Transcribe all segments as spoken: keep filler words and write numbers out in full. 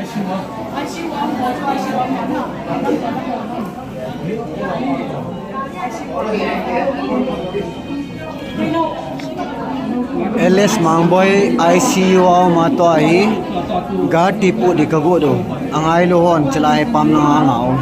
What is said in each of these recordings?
L S Mangboi I C U a um a, tua hi guard ti pu di ka gu do. Angai lo hon chila hi pam na nga nga um.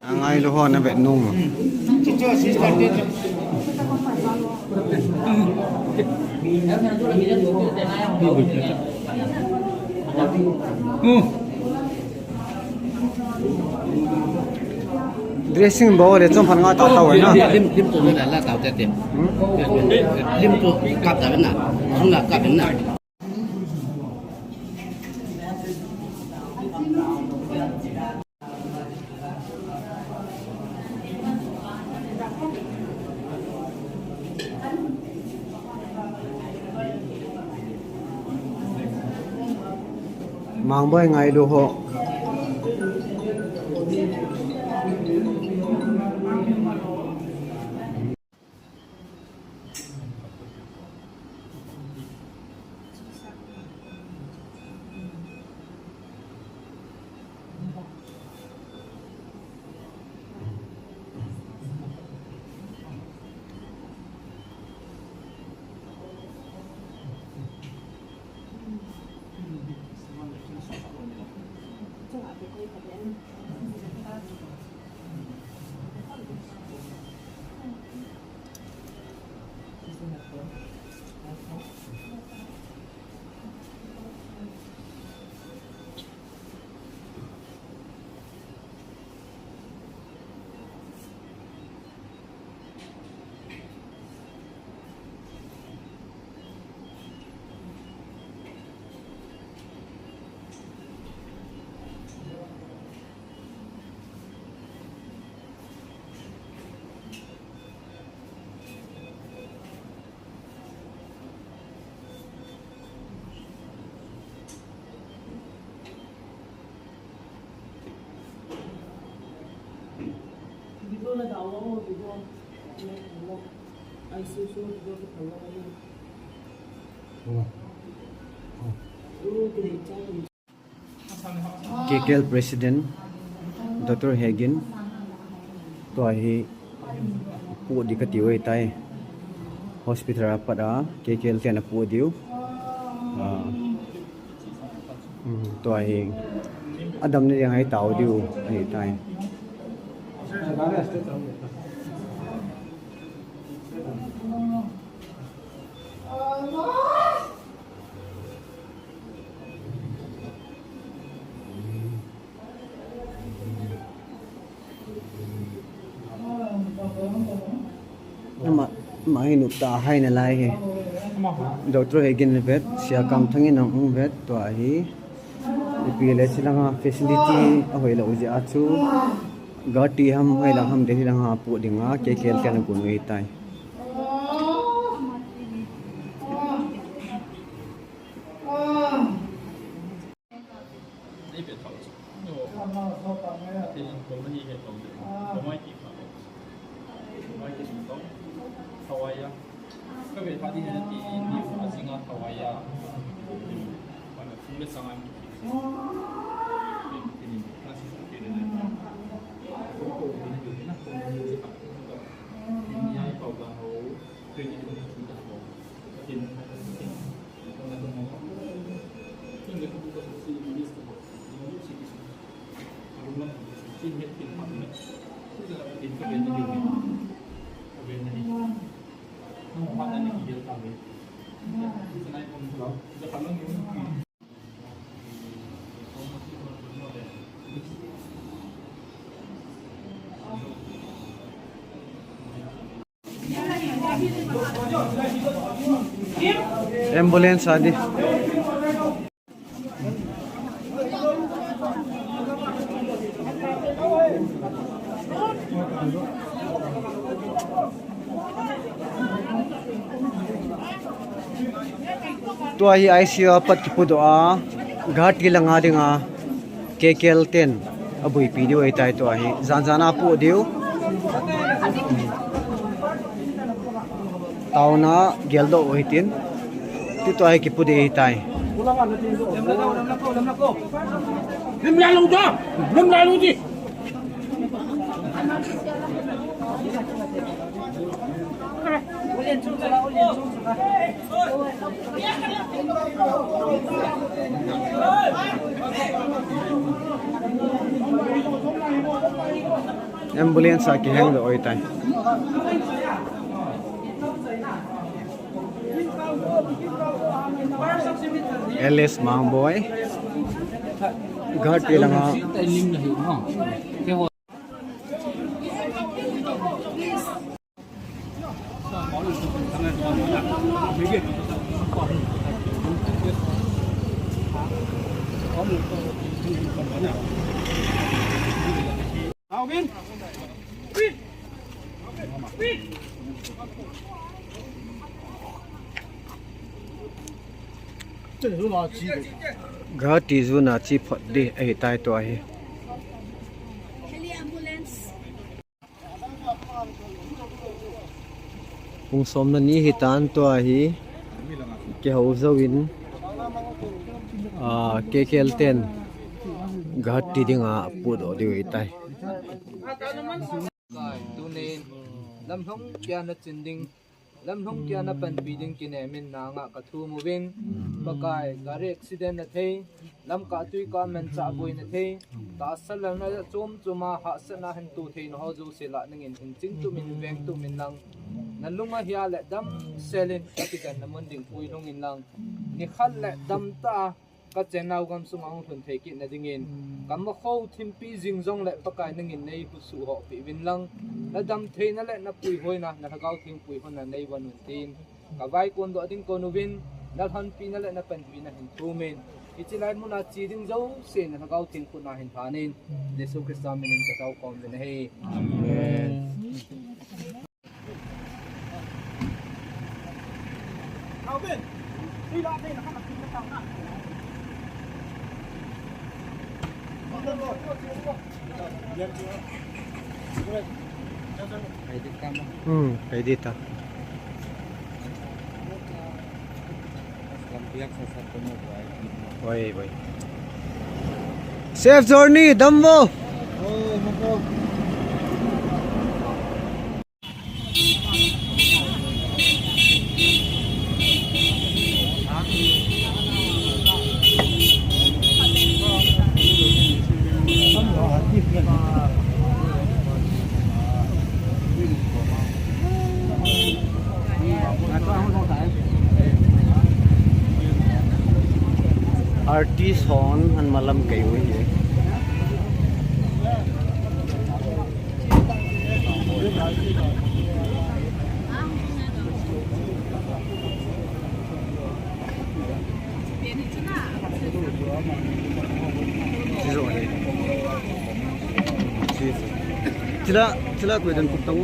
Angai lo ho na vet nung. Dressing bo le chom phan nga ta ta wai na. Lim, lim tu le la ta te te. Lim tu kap ta na. Sum la kap na. Mangboi ngailu ho. K K L President, Doctor Hegin, tua hi pu di kati uve tai. Hospital a pat a, K K L ten a pu diu. Ah. Hmm, tua hi. Adam ni yang ai tau diu, ai tai. Ama, ama hi nupta hai nalai hi. Doctor Hegin vet, Sia Kamthang in ahung vet, tua hi. Ipi le chilanga facility ahoi lou jeh a chu. Guard ti ham, hoi lang ham, Delhi langa pu dinga, K K L ten a gun uve tai. Ambulance adi. Tua hi I C U a pat kipudoh a, Guwahati langa dinga K K L ten abuipi diu ahitai tua hi. Jan jan a pu diu. Taona geldoh u hitin. Ti tua hi kipu ding ahitai. Lim la lo da. Lim la lo di. Ambulance a kihengdoh u ahitai. L S Mangboi. Guwahati langa. Guwahati zona chi phot ding ahitai tua hi. Pung som le ni hitan tua hi kihou jouvin, ah, K K L ten Guwahati dinga pudoh diu ahitai. Kai, tunin lamlhong kia na chin ding, lamlhong kia na panpi ding kinem in nanga ka thum uvin. Pakai, gari accident na thei, lamkah tuikah manchah boi na thei, tahsa lalna chom chom a hahsatna hin to thei na ho jouse lah nangin hin chingtum in vengtum in lang, na lung ahia le damsel in ka kijen na mun ding puilhung in lang, nikhat le damtah a ka chennau gamsung a hung lhun thei kit na dingin, ka makho thimpi jing jong le Pakai nangin nei husu ho pi vin lang, na damtheina le na puihoina, na Lhagao Theng puihoina nei von un tin, ka vaikon doh ding kon uvin, na lhonpina le na panpina hin thum in, hiche lai muna che ding jouse na Lhagao Theng khut na hin lhan in, Jesu Christa min in ka tao khom uvin ahi. Amen. Hmm, kei ding ta. Oi, oi. Safe journey, dammo. Artist hon an malam kei u hi. Chila, chila koi dan kutang.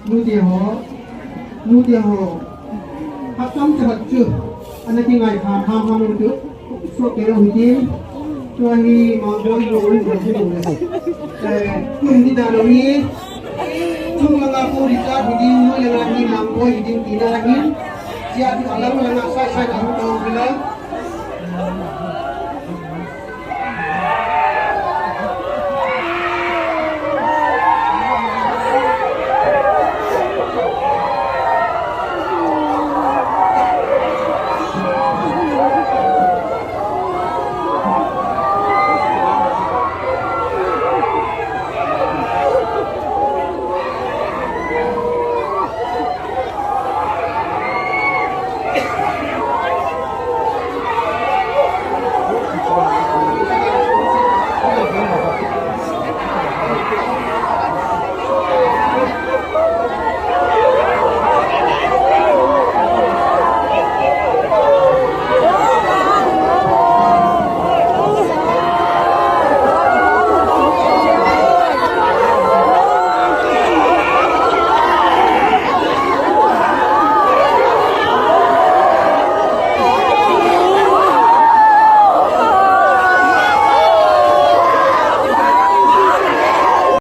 Nute ho, nute ho. Hachom cha chu. Ana kingai kha ham ham chu. So ke lo hitin. Tua hi Mangboi lo lo lo lo. Eh, ni da lo ni. Chung langa ko ri cha hi din, noi langa hi Mangboi hi din tina hin. Sia tu alang langa sai sai ka ho ko bila.